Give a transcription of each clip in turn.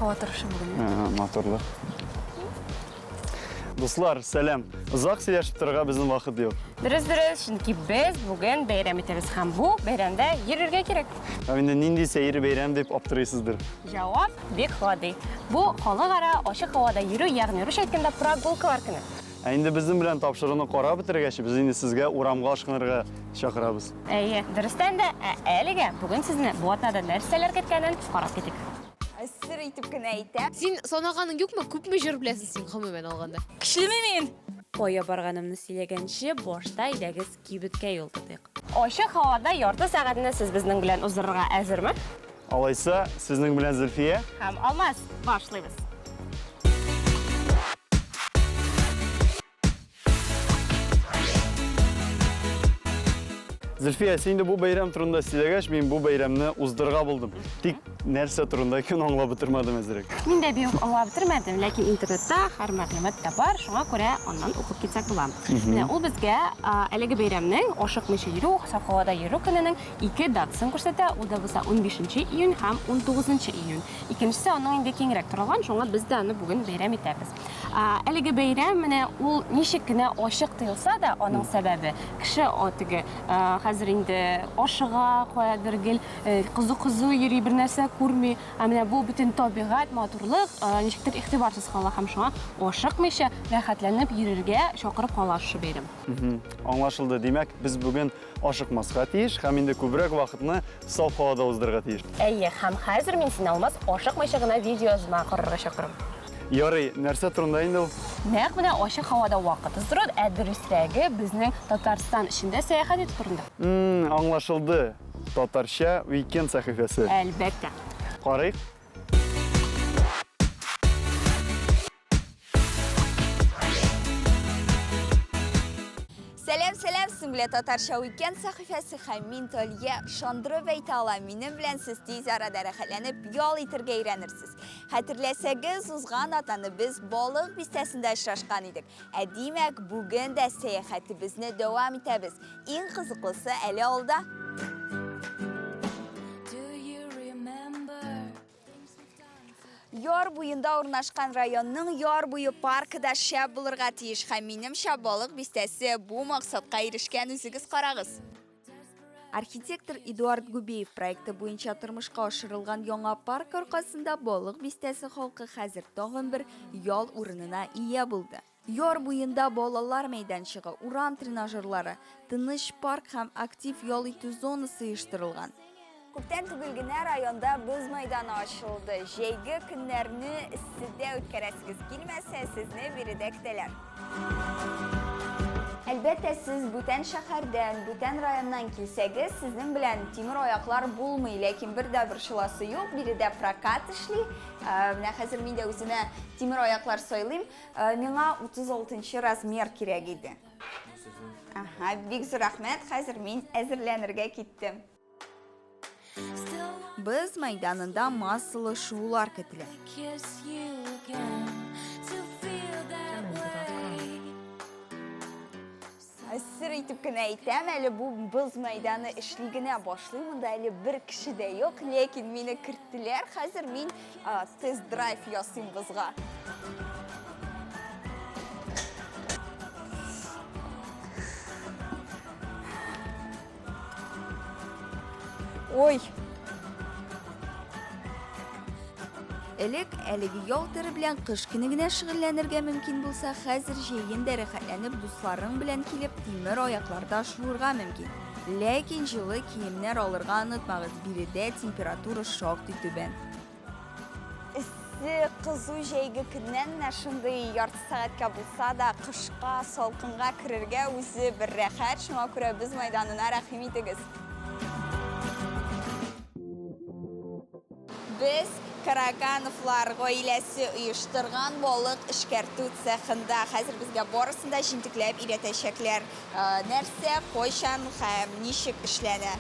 һава торышы бүген. Матурлык. Дуслар, сәлам. Озак сөйләшеп торырга безнең вакыт юк. Дөрес, дөрес, чөнки без бүген бәйрәм итәбез һәм бу бәйрәмдә йөрергә кирәк. Ә инде нинди сәер бәйрәм дип аптырыйсыздыр. Җавап бик гади. Бу халыкара ачык һавада йөрү, ягъни русча әйткәндә прогулкалар көне. Ә инде безнең белән тапшыруны карап бетергәч, без инде сезгә урамга ашкынырга чакырабыз. Әйе, дөрестән дә, ә әлегә бүген сезне бу атнада нәрсәләр көткәнен карап китик. Сер итеп кенә әйтәм. Син санаганың юкмы? Күпме җыр беләсең син гомумән алганда? Көчлеме мин? Кая барганымны сөйләгәнче, башта әйдәгез кибеткә юл тотыйк. Ачык һавада ярты сәгатьне сез безнең белән уздырырга әзерме? Алайса, сезнең белән Зөлфия. Һәм Алмаз, башлыйбыз. Зөлфия, син инде бу бәйрәм турында сөйләгәч, мин бу бәйрәмне уздырырга булдым. Тик нәрсә турында икәнен аңлап бетермәдем әзрәк. Мин дә бик аңлап бетермәдем, ләкин интернетта һәр мәгълүмат та бар, шуңа күрә аннан укып китсәк була. Менә ул безгә әлеге бәйрәмнең ашыкмыйча йөрү, саф һавада йөрү көненең ике датасын күрсәтә, ул да булса 15 июнь һәм 19 июнь. Икенчесе аның инде киңрәк таралган, шуңа без дә аны бүген бәйрәм итәбез. Әлеге бәйрәм менә ул ничек кенә ачык тоелса да, аның сәбәбе кеше теге хәзер инде ашыга, каядыр гел э, кызу-кызу йөри, бер нәрсә күрми. Ә менә бу бөтен табигать, матурлык ничектер игътибарсыз кала һәм шуңа ашыкмыйча, рәхәтләнеп йөрергә чакырып кала шушы бәйрәм. Аңлашылды. Димәк, без бүген ашыкмаска тиеш һәм инде күбрәк вакытны саф һавада уздырырга тиеш. Әйе, һәм хәзер мин сине, Алмаз, ашыкмыйча гына видеоязма карарга чакырам. Ярый, нәрсә турында инде ул? Нәкъ менә ачык һавада вакыт уздыру, ә дөресрәге, безнең Татарстан эчендә сәяхәт итү турында. М-м, аңлашылды. Татарча уикенд сәхифәсе. Әлбәттә. Карыйк. Сәлам, сәлам, сезнең белән Татарча уикенд сәхифәсе һәм мин Талия ышандырып әйтә алам, минем белән сез тиз арада рәхәтләнеп ял итәргә өйрәнерсез. Хәтерләсәгез, узган атнаны без Балык бистәсендә очрашкан идек. Ә димәк, бүген дә сәяхәтебезне дәвам итәбез. Иң кызыклысы әле алда. Яр буенда урнашкан районның Яр буе паркы да шәп булырга тиеш һәм минемчә, Балык бистәсе бу максатка ирешкән, үзегез карагыз. Архитектор Эдуард Губеев проекты буенча тормышка ашырылган яңа парк аркасында Балык бистәсе халкы хәзер тагын бер ял урынына ия булды. Яр буенда балалар мәйданчыгы, урам тренажерлары, тыныч парк һәм актив ял итү зонасы оештырылган. Күптән түгел генә районда боз мәйданы ачылды. Җәйге көннәрне эсседә үткәрәсегез килмәсә, сезне биредә көтәләр. Әлбәттә, сез бүтән шәһәрдән, бүтән районнан килсәгез, сезнең белән тимер аяклар булмый, ләкин бер дә борчыласы юк, биредә прокат эшли. Ә, Менә хәзер мин дә үземә тимер аяклар сайлыйм. Ә, Миңа 36 размер кирәк иде. Ага, бик зур рәхмәт, хәзер мин әзерләнергә киттем. Боз мәйданында массалы шоулар көтелә. Сер итеп кенә әйтәм, әле бу боз мәйданы эшли генә башлый, монда әле бер кеше дә юк, ләкин мине керттеләр, хәзер мин тест-драйв ясыйм бозга. Ой! Элек әлеге ял төре белән кыш көне генә шөгыльләнергә мөмкин булса, хәзер җәен дә рәхәтләнеп дусларың белән килеп тимер аякларда шуырга мөмкин. Ләкин җылы киемнәр алырга онытмагыз, биредә температура шактый түбән. Эссе, кызу җәйге көннән менә шундый ярты сәгатькә булса да кышка, салкынга керергә үзе бер рәхәт, шуңа күрә боз мәйданына рәхим итегез. Без Карагановлар гаиләсе оештырган балык эшкәртү цехында. Хәзер безгә барысын да җентекләп өйрәтәчәкләр. Нәрсә, кайчан һәм ничек эшләнә.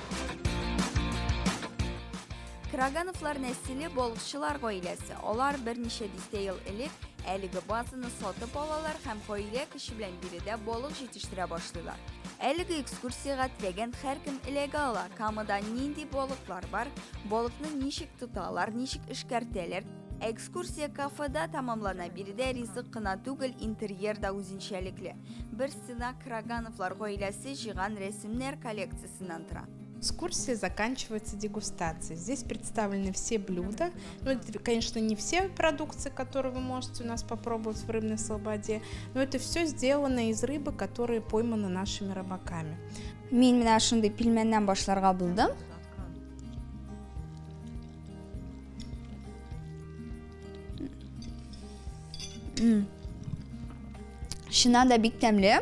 Крагановлар нәселе балыкчылар гаиләсе. Алар берничә дистә ел элек әлеге базаны сатып алалар һәм гаилә көче белән биредә балык җитештерә башлыйлар. Әлеге экскурсиягә теләгән һәркем эләгә ала. Камада нинди балыклар бар, балыкны ничек тоталар, ничек эшкәртәләр. Экскурсия кафеда тәмамлана. Биредә ризык кына түгел, интерьер да үзенчәлекле. Бер стена Крагановлар гаиләсе җыйган рәсемнәр коллекциясеннән тора. Экскурсия заканчивается дегустацией. Здесь представлены все блюда. Ну, это, конечно, не все продукции, которые вы можете у нас попробовать в Рыбной Слободе, но это все сделано из рыбы, которая поймана нашими рыбаками. Мин менә шундый пельменнән башларга булдым. Чыннан да бик тәмле.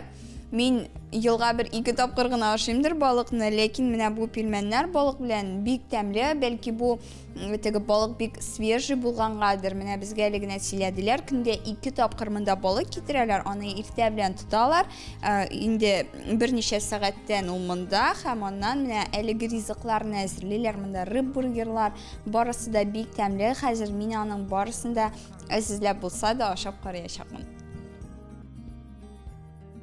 Мин елга бер ике тапкыр гына ашыймдыр балыкны, ләкин менә бу пельменнәр балык белән бик тәмле. Бәлки бу теге балык бик свежий булгангадыр. Менә безгә әле генә сөйләделәр, көндә ике тапкыр монда балык китерәләр, аны иртә белән тоталар. Э, инде берничә сәгатьтән ул монда һәм аннан менә әлеге ризыкларны әзерлиләр. Монда рыб бургерлар, барысы да бик тәмле. Хәзер мин аның барысын да әзерләп булса да ашап караячакмын.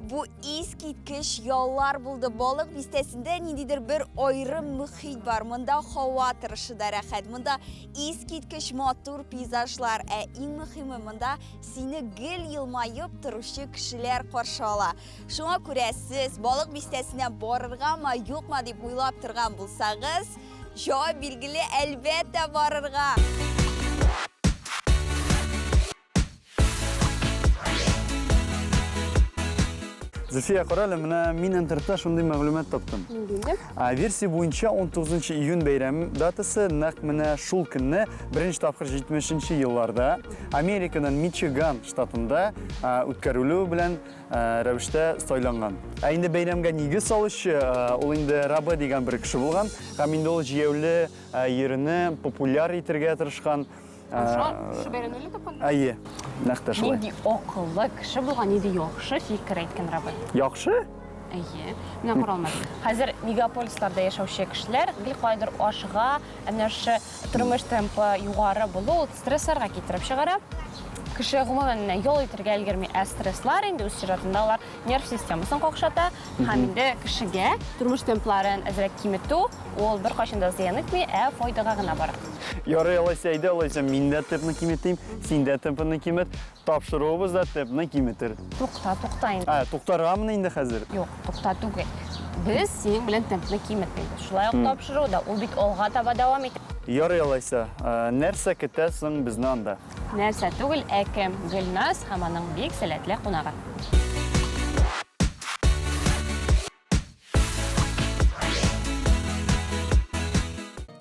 Бу искиткеч яллар булды. Балык бистәсендә ниндидер бер аерым мөхит бар. Монда һава торышы да рәхәт. Монда искиткеч матур пейзажлар. Ә иң мөхиме монда сине гел елмаеп торучы кешеләр каршы ала. Шуңа күрә сез Балык бистәсенә барыргамы, юкмы дип уйлап торган булсагыз, җавап билгеле, әлбәттә барырга. Зөлфия, кара әле, менә мин интернетта шундый мәгълүмат таптым. Нинди инде? Версия буенча 19 июнь бәйрәм датасы нәкъ менә шул көнне беренче тапкыр 70 елларда Американың Мичиган штатында үткәрелүе белән рәвештә сайланган. Ә инде бәйрәмгә нигез салучы ул инде Рабе дигән бер кеше булган һәм инде ул җәяүле йөрүне популяр итергә тырышкан. Шуңа шушы бәйрәмне уйлап тапкан? Әйе, нәкъ тә шулай. Нинди акыллы кеше булган, нинди яхшы фикер әйткән Роберт. Яхшы? Әйе. Менә күрә алмадым. Хәзер мегаполисларда яшәүче кешеләр гел кайдыр ашыга, ә менә шушы тормыш темпы югары булу ул стрессларга китереп чыгара. Кеше гомумән менә ял итәргә өлгерми, ә стресслар инде үз чиратында алар нерв системасын какшата һәм инде кешегә тормыш темпларын әзрәк киметү ул беркайчан да зыян итми, ә файдага гына бара. Ярый алайса, әйдә алайса, мин дә темпны киметим, син дә темпны кимет, тапшыруыбыз да темпны киметер. Тукта, тукта инде. Ә, туктаргамыни инде хәзер? Юк, тукта түгел. Без синең белән темпны киметмибез. Шулай ук тапшыру да, ул бит алга таба дәвам итә. Ярый алайса, нәрсә көтә соң безне анда? Нәрсә түгел, ә кем? Гөлназ һәм аның бик сәләтле кунагы.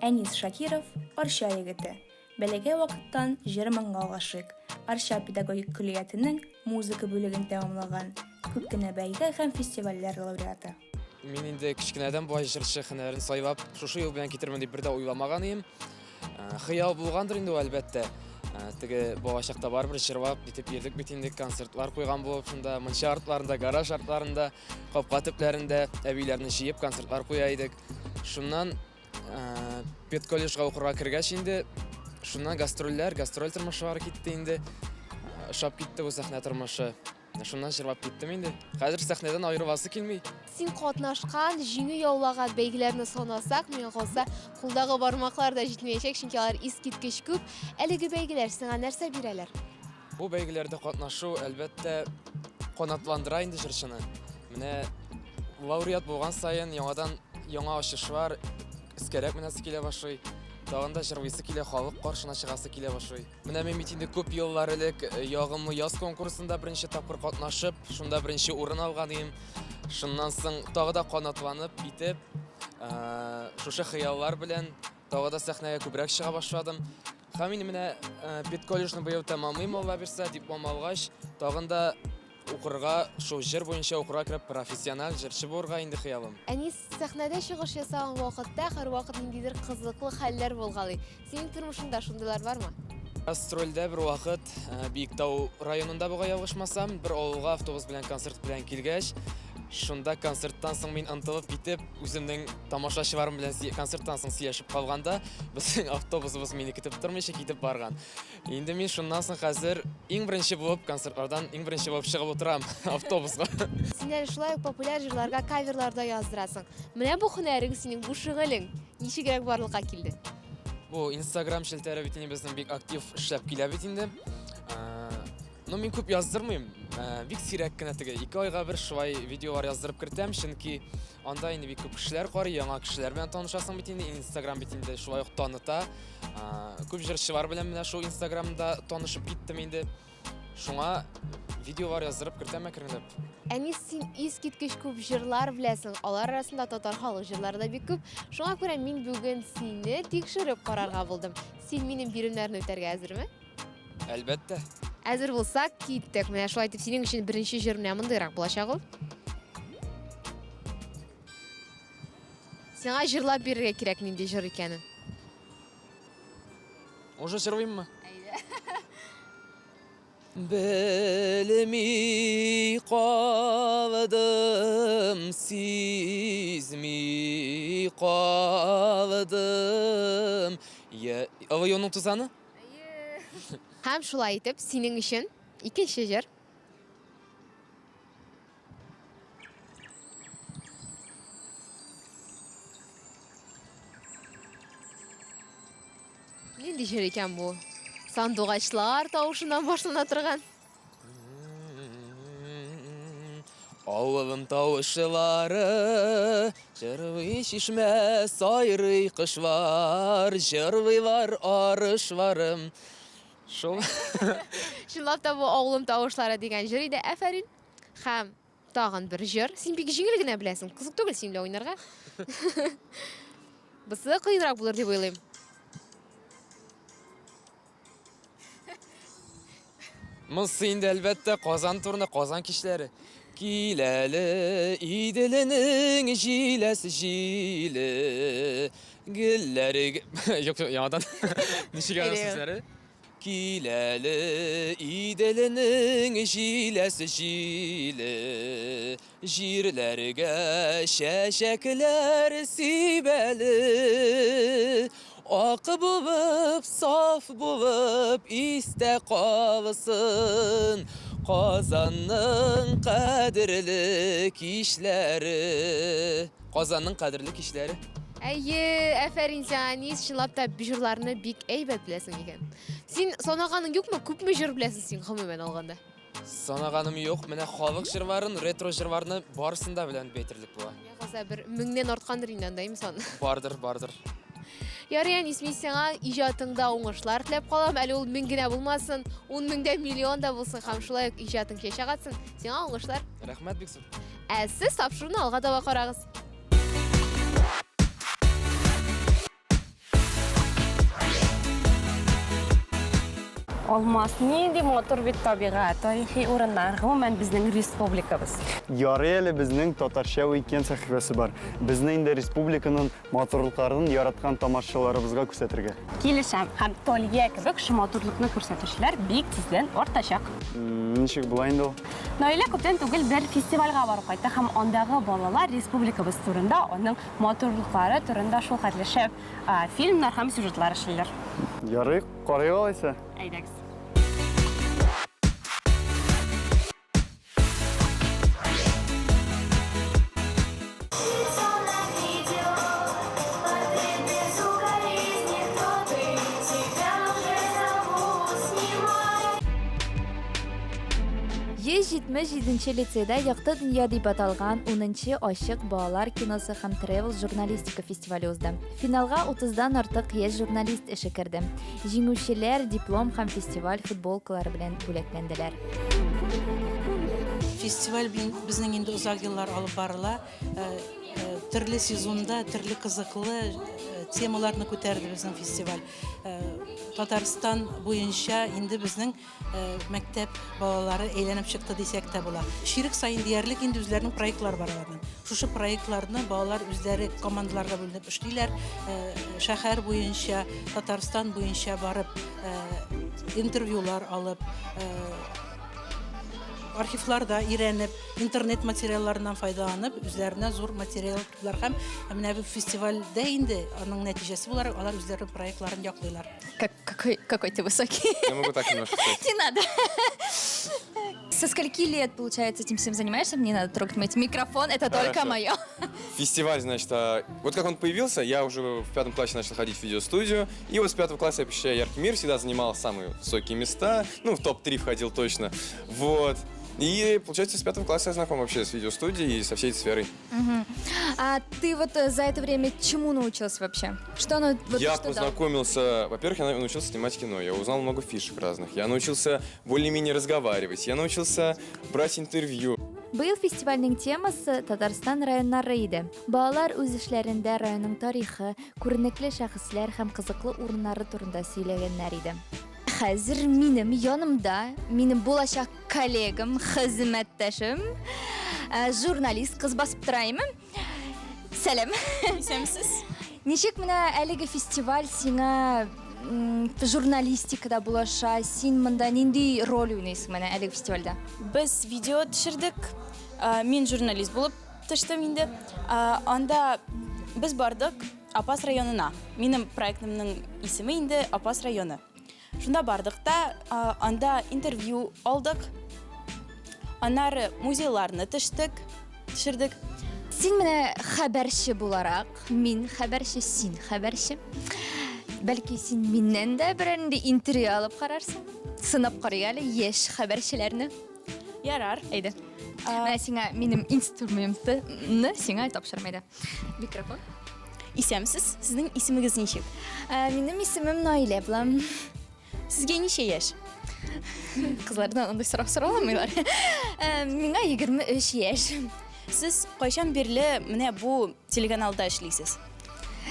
Әнис Шакиров, Арча егете. Бәләкәй вакыттан җыр-моңга гашыйк. Арча педагогик көллиятенең музыка бүлеген тәмамлаган. Күп кенә бәйге һәм фестивальләр лауреаты. Мин инде кечкенәдән болай җырчы һөнәрен сайлап, шушы юл белән китермен дип бер дә уйламаган идем. Э, хыял булгандыр инде ул, әлбәттә. Э, теге балачакта барыбер җырлап итеп йөрдек бит инде, концертлар куйган булып шунда, мунча артларында, гараж артларында, капка төпләрендә әбиләрне җыеп концертлар куя идек. Шуннан э, педколледжга укырга кергәч инде, шуннан гастрольләр, гастроль тормышы китте инде. Ошап китте бу сәхнә тормышы. Шуннан җырлап киттем инде. Хәзер сәхнәдән аерыласы килми. Син катнашкан, җиңү яулаган бәйгеләрне санасак, миңа калса, кулдагы бармаклар да җитмәячәк, чөнки алар искиткеч күп. Әлеге бәйгеләр сиңа нәрсә бирәләр? Бу бәйгеләрдә катнашу, әлбәттә, канатландыра инде җырчыны. Менә лауреат булган саен яңадан яңа ачышлар, өскәрәк менәсе килә башлый. Тагын да җырлыйсы килә, халык каршына чыгасы килә башлый. Менә мин бит инде күп еллар элек э, Ягымлы яз конкурсында беренче тапкыр катнашып, шунда беренче урын алган идем. Шуннан соң тагы да канатланып китеп, э, шушы хыяллар белән тагы да сәхнәгә күбрәк чыга башладым. Һәм инде менә э, педколледжны быел тәмамлыйм, Алла бирсә, диплом алгач, тагын да Укырга, шул җыр буенча укырга кереп, профессиональ җырчы булырга инде хыялым. Әнис, сәхнәдә чыгыш ясаган вакытта һәрвакыт ниндидер кызыклы хәлләр булгалый. Синең тормышыңда шундыйлар бармы? Гастрольдә бер вакыт э, Биектау районында бугай ялгышмасам, бер авылга автобус белән концерт белән килгәч, шунда концерттан соң мин ынтылып китеп, үземнең тамашачыларым белән концерттан соң сөйләшеп калганда, безнең автобусыбыз мине көтеп тормыйча китеп барган. Инде мин шуннан соң хәзер иң беренче булып концертлардан иң беренче булып чыгып утырам автобуска. Син әле шулай ук популяр җырларга каверлар да яздырасың. Менә бу һөнәрең синең, бу шөгылең ничегрәк барлыкка килде? Бу Instagram челтәре бит инде безнең бик актив эшләп килә бит инде. Ну, мин күп яздырмыйм. Бик сирәк кенә теге ике айга бер шулай видеолар яздырып кертәм, чөнки анда инде бик күп кешеләр карый, яңа кешеләр белән танышасың бит инде, Instagram бит инде шулай ук таныта. Күп җырчылар белән менә шул Instagramда танышып киттем инде. Шуңа видеолар яздырып кертәм әкренләп. Әнис, син искиткеч күп җырлар беләсең. Алар арасында татар халык җырлары да бик күп. Шуңа күрә мин бүген сине тикшереп карарга булдым. Син минем биремнәрне үтәргә әзерме? Әлбәттә. Әзер булсак, киттек. Менә шулай итеп синең өчен беренче җыр менә мондыйрак булачак ул. Сиңа җырлап бирергә кирәк нинди җыр икәнен. Уже җырлыйммы? Әйдә. Белми калдым, сизми калдым. Я, Олы юлның тузаны? Һәм шулай итеп, синең өчен икенче җыр. Нинди җыр икән бу? Сандугачлар тавышыннан башлана торган. Авылым тавышлары, җырлый чишмә, сайрый кошлар, җырлыйлар арышларым. Шул. Чынлап та бу Авылым тавышлары дигән җыр иде. Афәрин. Һәм тагын бер җыр. Син бик җиңел генә беләсең. Кызык түгел синең белән уйнарга. Бусы кыенрак булыр дип уйлыйм. Монысы инде әлбәттә Казан турында, Казан кичләре. Кил әле, Иделенең җиләс җиле, гөлләре... Юк, яңадан. Ничек аның сүзләре? Кил әле, Иделенең җиләс җиле, Җирләргә чәчәкләр сибәле. Ак булып, саф булып истә калсын Казанның кадерле кичләре. Казанның кадерле кичләре. Әйе, әфәрин сиңа, Әнис, чынлап та җырларны бик әйбәт беләсең икән. Син санаганың юкмы? Күпме җыр беләсең син гомумән алганда? Санаганым юк. Менә халык җырларын, ретро җырларны барысын да беләм дип әйтерлек була. Миңа калса бер меңнән арткандыр инде анда, әйме сан. Бардыр, бардыр. Ярый, Әнис, мин сиңа иҗатыңда уңышлар теләп калам. Әле ул мең генә булмасын, ун мең дә миллион да булсын һәм шулай ук иҗатың чәчәк атсын. Сиңа уңышлар. Рәхмәт бик зур. Ә сез тапшыруны алга таба карагыз. Алмаз, нинди матур бит табигать, тарихи урыннар, гомумән безнең республикабыз. Ярый әле безнең Татарча уикенд сәхифәсе бар. Безне инде республиканың матурлыкларын яраткан тамашачыларыбызга күрсәтергә. Килешәм. Һәм Толья кебек шу матурлыкны күрсәтүчеләр бик тиздән артачак. Ничек була инде ул? Наилә күптән түгел бер фестивальгә барып кайтты һәм андагы балалар республикабыз турында, аның матурлыклары турында шулхәтле шәп фильмнар һәм сюжетлар эшлиләр. Ярый, карыйк алайса. Әйдәгез. 177 нче лицейда Якты дөнья дип аталган 10 нчы ачык балалар киносы һәм тревел журналистика фестивале узды. Финалга 30 дан артык яшь журналист эше керде. Җиңүчеләр диплом һәм фестиваль футболкалары белән бүләкләнделәр. Фестиваль безнең инде озак еллар алып барыла. Э, э, төрле сезонда төрле кызыклы э, темаларны күтәрде безнең фестиваль. Татарстан буенча инде безнең мәктәп балалары әйләнеп чыкты дисәк тә була. Чирек саен диярлек инде үзләренең проектлары бар аларның. Шушы проектларны балалар үзләре командаларга бүленеп эшлиләр. Шәһәр буенча, Татарстан буенча барып интервьюлар алып, архивларда өйрәнеп, интернет материалларыннан файдаланып, үзләренә зур материал туплар һәм менә бу фестивальдә инде аның нәтиҗәсе буларак алар үзләренең проектларын яклыйлар. Как, какой, какой ты высокий. Я могу так немножко сказать. Не надо. Со скольки лет, получается, этим всем занимаешься? Мне надо трогать мой микрофон, это только Хорошо. мое. Фестиваль, значит, вот как он появился, я уже в пятом классе начал ходить в видеостудию. И вот с пятого класса я посещаю «Яркий мир», всегда занимал самые высокие места. Ну, в топ-3 входил точно. Вот. И, получается, с пятого класса я знаком вообще с видеостудией и со всей этой сферой. А ты вот за это время чему научился вообще? Что оно вот я что дало? познакомился, во-первых, я научился снимать кино, я узнал много фишек разных, я научился более-менее разговаривать, я научился брать интервью. Быел фестивальнең темасы Татарстан районнары иде. Балалар үз эшләрендә районның тарихы, күренекле шәхесләр һәм кызыклы урыннары турында сөйләгәннәр иде. Хәзер минем янымда минем булачак коллегам, хезмәттәшем, журналист кыз басып тора име? Сәлам. Исәнмесез. Ничек менә әлеге фестиваль сиңа журналистикада булаша? Син монда нинди роль уйныйсың менә әлеге фестивальдә? Без видео төшердек. Мин журналист булып төштем инде. Анда без бардык Апас районына. Минем проектымның исеме инде Апас районы. Шунда бардык та, анда интервью алдык. Аннары музейларны төштек, төшердек. Син менә хәбәрче буларак, мин хәбәрче, син хәбәрче. Бәлки син миннән дә берәр нинди интервью алып карарсың? Сынап карыйк әле яшь хәбәрчеләрне. Ярар. Әйдә. Менә сиңа минем инструментны сиңа тапшырам, әйдә. Микрофон. Исәнмесез, сезнең исемегез ничек? Ә, минем исемем Наилә була. Сезгә ничә яшь? Кызлардан андый сорау сораламыйлар. Ә, миңа 23 яшь. Сез кайчан бирле менә бу телеканалда эшлисез?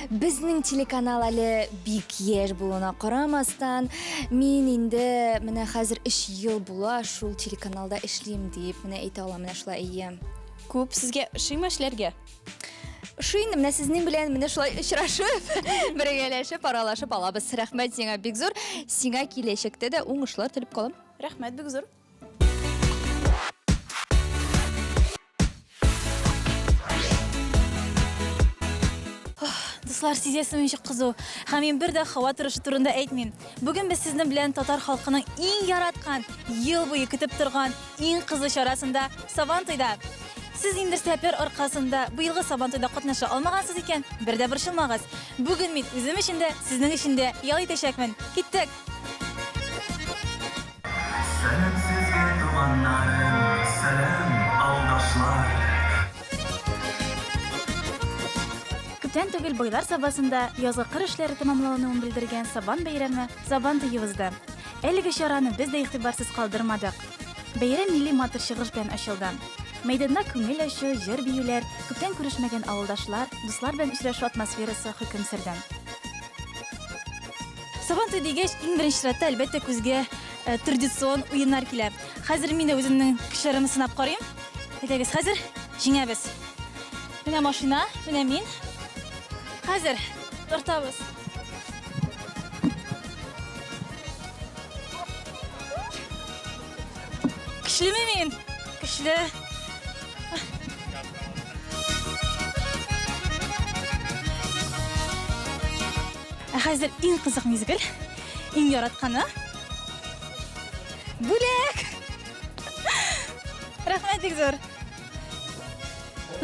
Безнең телеканал әле бик яшь булуына карамастан, мин инде менә хәзер 3 ел була шул телеканалда эшлим дип менә әйтә алам, менә шулай әйе. Күп сезгә ошыймы эшләргә? Ошый инде, менә сезнең белән менә шулай очрашып, бергәләшеп, аралашып алабыз. Рәхмәт сиңа бик зур. Сиңа киләчәктә дә уңышлар теләп калам. Рәхмәт бик зур. Дуслар, сизәсезме ничек кызу? Һәм мин бер дә һава торышы турында әйтмим. Бүген без сезнең белән татар халкының иң яраткан, ел буе көтеп торган иң кызу чарасында Сабантуйда. Сез инде сәфәр аркасында быелгы Сабантуйда катнаша алмагансыз икән, бер дә борчылмагыз. Бүген мин үзем өчен дә, сезнең өчен дә ял итәчәкмен. Киттек! Сәлам сезгә, туганнарым, сәлам, авылдашлар! Күптән түгел Байлар Сабасында язгы кыр эшләре тәмамлануын белдергән Сабан бәйрәме Сабан туе узды. Әлеге чараны без дә игътибарсыз калдырмадык. Бәйрәм милли матур чыгыш белән ачылды. Мәйданда күңел ачу, җыр-биюләр, күптән күрешмәгән авылдашлар, дуслар белән очрашу атмосферасы хөкем сөрде. Сабантуй дигәч, иң беренче чиратта, әлбәттә, күзгә э, традицион уеннар килә. Хәзер мин дә үземнең көчләремне сынап карыйм. Әйдәгез, хәзер җиңәбез. Менә машина, менә мин. Хәзер тартабыз. Көчлеме мин? Көчле. Ә хәзер иң кызык мизгел, иң яратканы. Бүләк! Рәхмәт бик зур.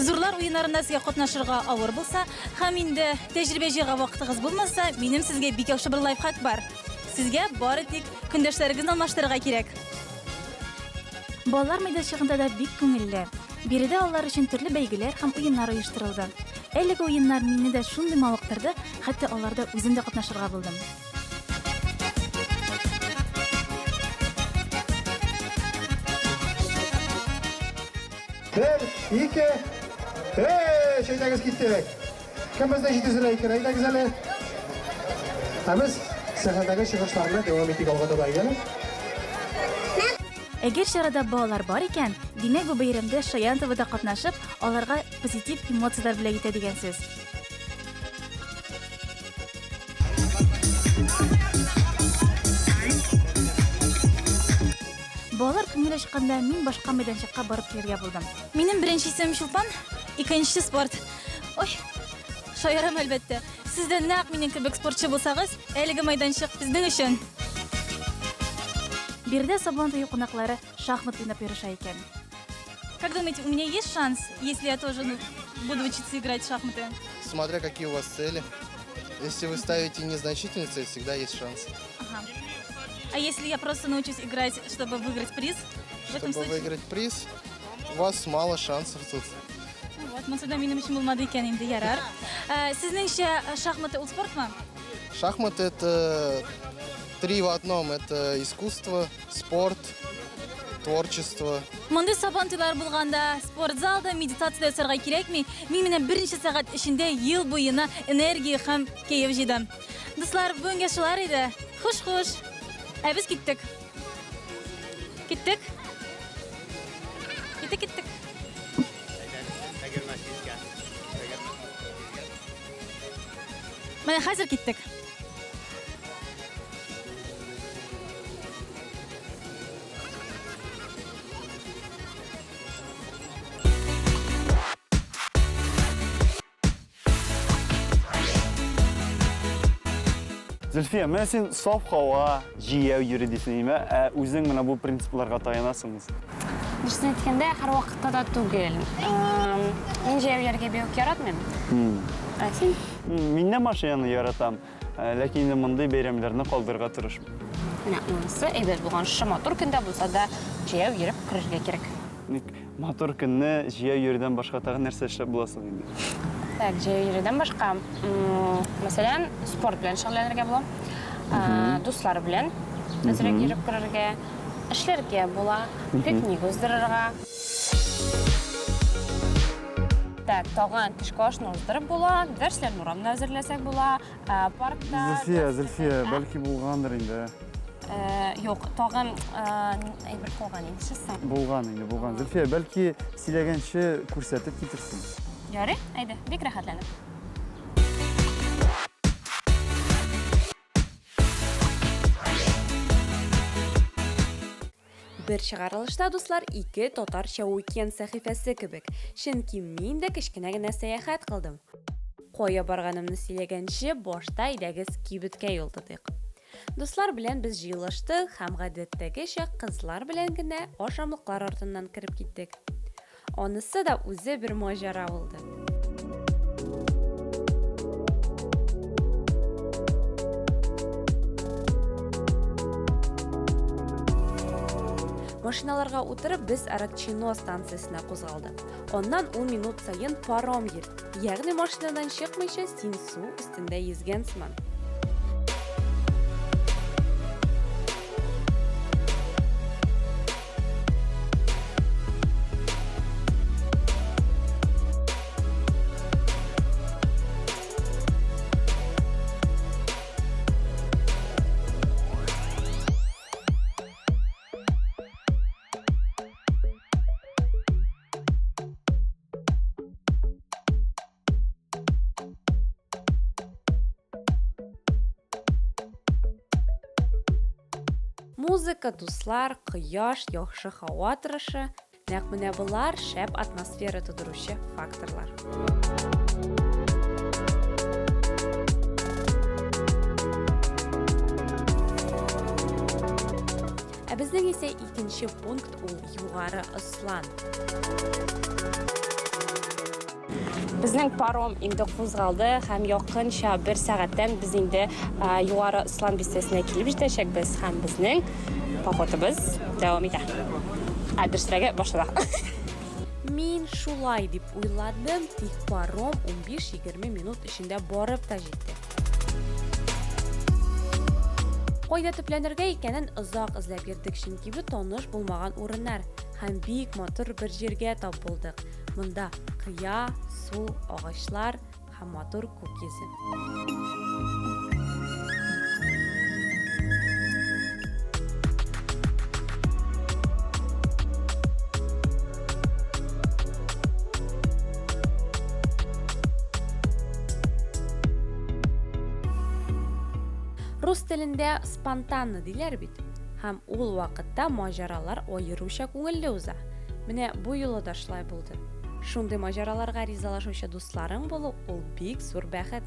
Зурлар уеннарында сезгә катнашырга авыр булса, һәм инде тәҗрибә җыярга вакытыгыз булмаса, минем сезгә бик яхшы бер лайфхак бар. Сезгә бары тик көндәшләрегезне алмаштырырга кирәк. Балалар мәйданчыгында да бик күңелле. Биредә алар өчен төрле бәйгеләр һәм уеннар оештырылды. Әлеге уеннар мине дә шундый мавыктырды, хәтта аларда үзем дә катнашырга булдым. Бер, ике, өч, әйдәгез киттек. Кем бездә җитезрәк икән, әйдәгез әле. Ә без сәхнәдәге чыгышларны дәвам итик алга таба, әйдәме? Әгәр чарада балалар бар икән, димәк бу бәйрәмдә Шаян ТВда катнашып, аларга позитив эмоцияләр бүләк итә дигән сүз. Балалар күңел ачканда мин башка мәйданчыкка барып килергә булдым. Минем беренче исемем Чулпан, икенчесе спорт. Ой, шаярам әлбәттә. Сез дә нәкъ минем кебек спортчы булсагыз, әлеге мәйданчык безнең өчен. Биредә Сабан туе кунаклары шахмат уйнап ярыша икән. Как думаете, у меня есть шанс, если я тоже ну, буду учиться играть в шахматы? Смотря какие у вас цели. Если вы ставите незначительные цели, всегда есть шанс. Ага. А если я просто научусь играть, чтобы выиграть приз? В этом Чтобы случае... выиграть приз, у вас мало шансов тут. Ну Вот, монысы да минем өчен булмады икән инде, ярар. Ә, сезнеңчә, шахматы ул спортмы? Шахматы – это три в одном. Это искусство, спорт, творчество. Мондый сабан туйлар булганда спортзалда медитация ясарга кирәкми. Мин менә берничә сәгать эчендә ел буена энергия һәм кәеф җыйдым. Дуслар, бүгенгә шулар иде. Хуш-хуш. Ә без киттек. Киттек. Киттек, киттек. Менә хәзер киттек. Зөлфия, менә син саф һава, җияү йөри дисең, әйме? Ә үзең менә бу принципларга таянасыңмы? Дөресен әйткәндә, һәрвакытта да түгел. Мин җәяү йөрергә бик яратмыйм. Ә син? Мин дә машинаны яратам. Э, ләкин инде мондый бәйрәмнәрне калдырырга тырышмыйм. Менә монысы әйбәт булган. Шушы матур көндә булса да җәяү йөреп керергә кирәк. Ник матур көнне җәяү йөрүдән башка тагын нәрсә эшләп була соң инде? Так, җәяү йөрүдән башка, мәсәлән, спорт белән шөгыльләнергә була. Дуслар белән әзрәк йөреп керергә, эшләргә була, пикник уздырырга. Так, тагын төшке ашны уздырып була, дәресләрне урамда әзерләсәк була, ә, паркта... Зөлфия, Зөлфия, бәлки булгандыр инде. Э, юк, тагын э, әйбер калган инде честно. Булган инде, булган. Зөлфия, бәлки сөйләгәнче күрсәтеп китерсең. Ярый, әйдә, бик рәхәтләнеп. Бер чыгарылышта, дуслар, ике татарча уикенд сәхифәсе кебек. Чөнки мин дә кечкенә генә сәяхәт кылдым. Кая барганымны сөйләгәнче, башта әйдәгез кибеткә юл тотыйк. Дуслар белән без җыелыштык һәм гадәттәгечә кызлар белән генә ашамлыклар артыннан кереп киттек. Анысы да үзе бер маҗара булды. Машиналарга утырып, без Аракчино станциясенә кузгалдык. Аннан 10 минут саен паром йөрде. Ягъни машинадан чыкмыйча син су өстендә йөзгән сыман. Музыка, дуслар, кояш, яхшы һава торышы, нәкъ менә болар шәп атмосфера тудыручы факторлар. Ә безнең исә икенче пункт ул Югары Ослан. Безнең паром инде кузгалды һәм якынча бер сәгатьтән без инде Югары Ослан бистәсенә килеп җитәчәкбез һәм безнең походыбыз дәвам итә. Ә дөресрәге башлана. Мин шулай дип уйладым, тик паром 15-20 минут эчендә барып та җитте. Кайда төпләнергә икәнен озак эзләп йөрдек, чөнки бу таныш булмаган урыннар һәм бик матур бер җиргә тап булдык. Монда кыя, су, агачлар һәм матур күк йөзе. Рус телендә спонтанно диләр бит. Һәм ул вакытта маҗаралар аеруча күңелле уза. Менә бу юлы да шулай булды. Шундый маҗараларга ризалашучы дусларың булу ул бик зур бәхет.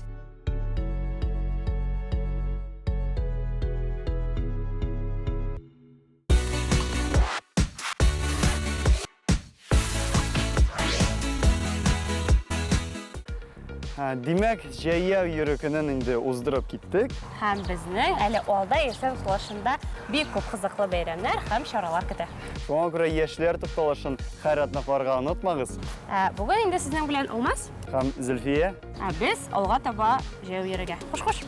Димәк, җәяү йөрү көнен инде уздырып киттек. Һәм безнең әле алда яшьләр тукталышында бик күп кызыклы бәйрәмнәр һәм чаралар көтә. Шуңа күрә яшьләр тукталышын һәр атна карарга онытмагыз. Ә бүген инде сезнең белән Алмаз. Һәм Зөлфия. Ә без алга таба җәяү йөрергә. Хуш-хуш!